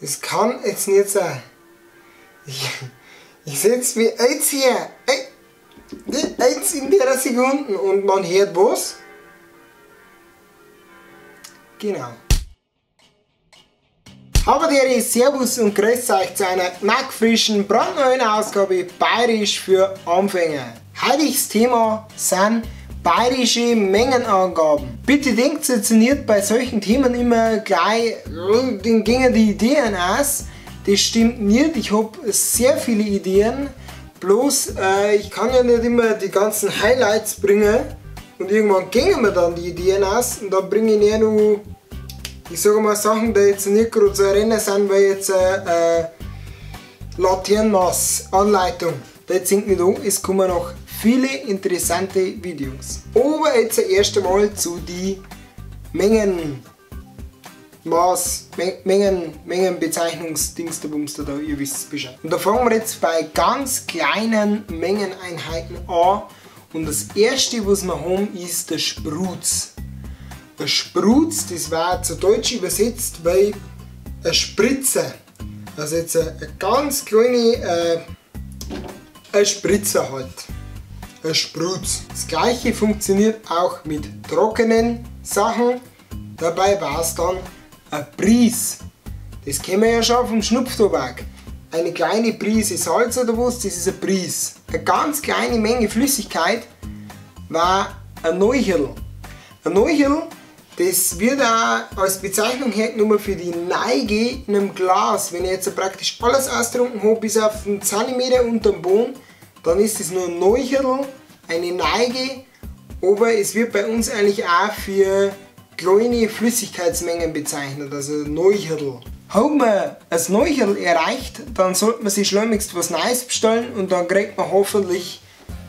Das kann jetzt nicht sein. Ich setz mich jetzt her. Jetzt in der Sekunde und man hört was? Genau. Habadere, Servus und grüßt euch zu einer knackfrischen, brandneuen Ausgabe Bayerisch für Anfänger. Heutiges Thema sind bayerische Mengenangaben. Bitte denkt jetzt nicht bei solchen Themen immer gleich, den gingen die Ideen aus. Das stimmt nicht, ich hab sehr viele Ideen, bloß ich kann ja nicht immer die ganzen Highlights bringen und irgendwann gingen mir dann die Ideen aus und dann bringe ich nicht nur, ich sage mal, Sachen, die jetzt nicht gerade so rennen sind, weil jetzt Laternenmaß-Anleitung. Das singt nicht an, es kommen noch viele interessante Videos. Aber jetzt erst einmal zu die Mengen. Maß, Mengen, Mengenbezeichnungsdingsterbumster da, ihr wisst Bescheid. Und da fangen wir jetzt bei ganz kleinen Mengeneinheiten an. Und das erste, was wir haben, ist der Spruz. Der Spruz, das war zu Deutsch übersetzt bei eine Spritze. Also jetzt eine ganz kleine eine Spritze halt. Ein Spruz. Das gleiche funktioniert auch mit trockenen Sachen. Dabei war es dann ein Pries. Das kennen wir ja schon vom Schnupftabak. Eine kleine Prise Salz oder was, das ist ein Pries. Eine ganz kleine Menge Flüssigkeit war ein Neuchel. Ein Neuchel, das wird auch als Bezeichnung hergenommen für die Neige in einem Glas. Wenn ich jetzt praktisch alles austrunken habe, bis auf einen Zentimeter unter dem Boden, dann ist das nur ein Neuchel, eine Neige, aber es wird bei uns eigentlich auch für kleine Flüssigkeitsmengen bezeichnet, also Neuchel. Hat man das Neuchel erreicht, dann sollte man sich schleunigst was Neues bestellen und dann kriegt man hoffentlich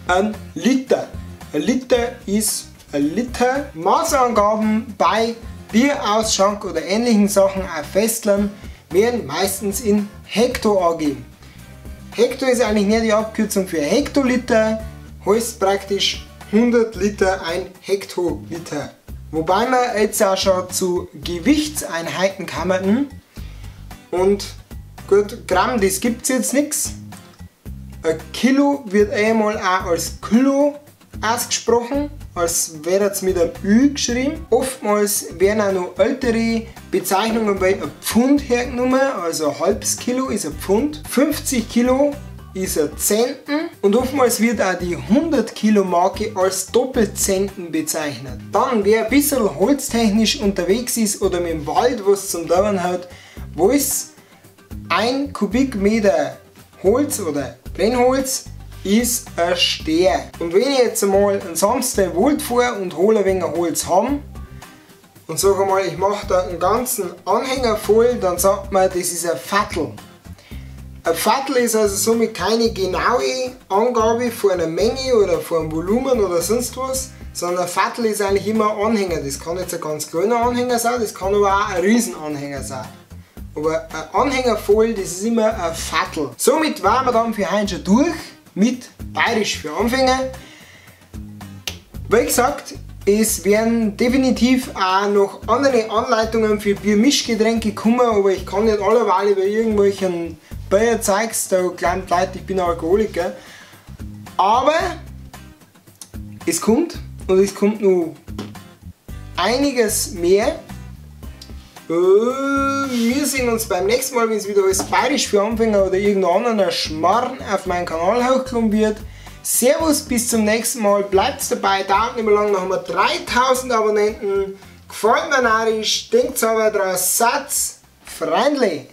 einen Liter. Ein Liter ist ein Liter. Maßangaben bei Bierausschank oder ähnlichen Sachen auf Festlern werden meistens in Hekto angegeben. Hekto ist eigentlich nicht die Abkürzung für Hektoliter, heißt praktisch 100 Liter ein Hektoliter. Wobei wir jetzt auch schon zu Gewichtseinheiten kamen. Und gut, Gramm, das gibt's jetzt nix. Ein Kilo wird einmal auch als Kilo ausgesprochen, als wäre es mit einem Ü geschrieben. Oftmals werden auch noch ältere Bezeichnungen wie ein Pfund hergenommen, also ein halbes Kilo ist ein Pfund. 50 Kilo ist ein Zenten und oftmals wird auch die 100 Kilo Marke als Doppelzenten bezeichnet. Dann, wer ein bisschen holztechnisch unterwegs ist oder mit dem Wald was zum Dauern hat, weiß, 1 Kubikmeter Holz oder Brennholz ist ein Steher. Und wenn ich jetzt einmal einen Samstag im Wald fahre und hole ein wenig Holz haben und sage mal, ich mache da einen ganzen Anhänger voll, dann sagt man, das ist ein Vattel. Ein Vattel ist also somit keine genaue Angabe von einer Menge oder von einem Volumen oder sonst was, sondern ein Vattel ist eigentlich immer ein Anhänger. Das kann jetzt ein ganz kleiner Anhänger sein, das kann aber auch ein Riesenanhänger sein. Aber ein Anhänger voll, das ist immer ein Vattel. Somit waren wir dann für heute schon durch mit Bayerisch für Anfänger. Wie gesagt, es werden definitiv auch noch andere Anleitungen für Biermischgetränke kommen, aber ich kann nicht alleweil über irgendwelchen Bier zeigst, da glauben die Leute, ich bin Alkoholiker. Aber es kommt und es kommt noch einiges mehr. Wir sehen uns beim nächsten Mal, wenn es wieder alles Bayerisch für Anfänger oder irgendein anderer Schmarrn auf meinen Kanal hochkommen wird. Servus, bis zum nächsten Mal, bleibt dabei, dauert nicht mehr lange, noch haben wir 3000 Abonnenten. Gefällt mir narrisch, denkt aber dran, Satz, Freundlich.